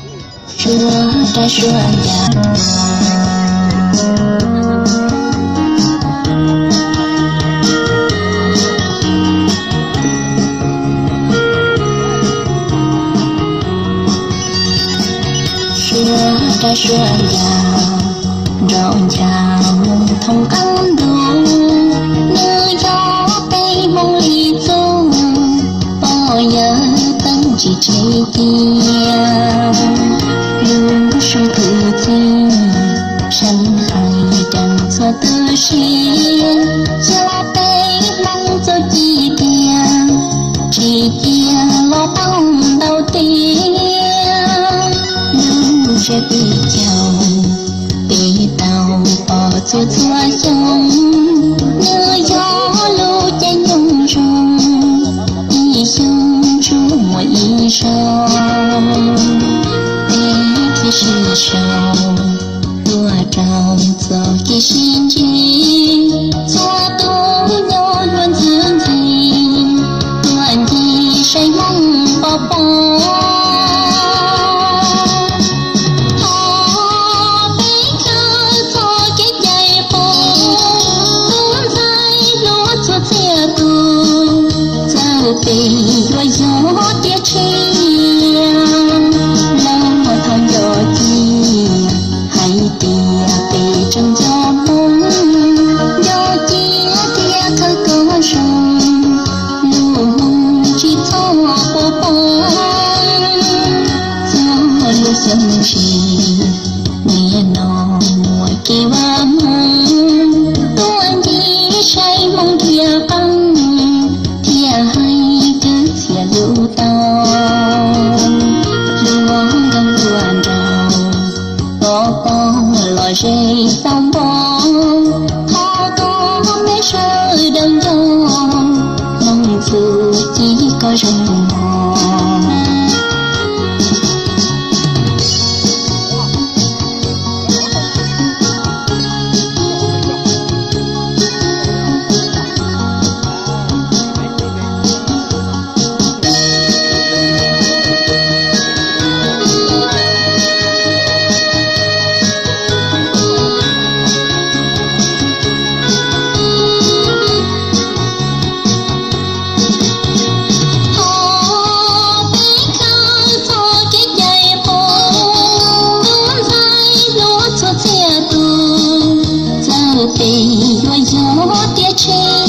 Suav rab suav ncas, suav rab suav ncas, nrov ncha mus thoob qab ntuj, nws yog peb Hmoob li txuj, pog yawg teeb tsis tseg cia. Lub suab kwv tij, saib hais deev txhua tu siab, yog peb Hmoob txuj ci tiag, tsis cia los poob ntau tiag. Lub ntsiab peb caug, peb tau pom txhua txhua xyoo, nws yog lub caij nyoog zoo, ib xyoo tsuas muaj ib zaug. Peb thiaj sib sau tuaj rau txoj kev sib ntsib, txhua tus nyob luag ntxhi ntxhi, tuaj ncig saib Hmoob pov pob. Thov peb khaws txoj kev cai qub, tus ntxhais hluas txhua txhia tus, txawm peb yuav yog tiag tshiab, los thov nco cia hais tias peb tseem yog Hmoob, nco cia thiab khawb koob zoo, lub Hmoob tsis txhob quaj poob. Txog lub xyoo ntsis, nim no muaj kev vaj Hmoob, tuaj ncig saib Hmoob ntiaj qeej, thiaj hais kwv txhiaj lus tau. Hluas nkauj hluas nraug, koj pom los ze xauj npo, thov koj me sawv daws nco, Hmoob txuj ci koj zoo mos. Thov peb khaws txoj kev cai qub, tus ntxhais hluas txhua txhia tus, txawm peb yuav yog tiag tshiab,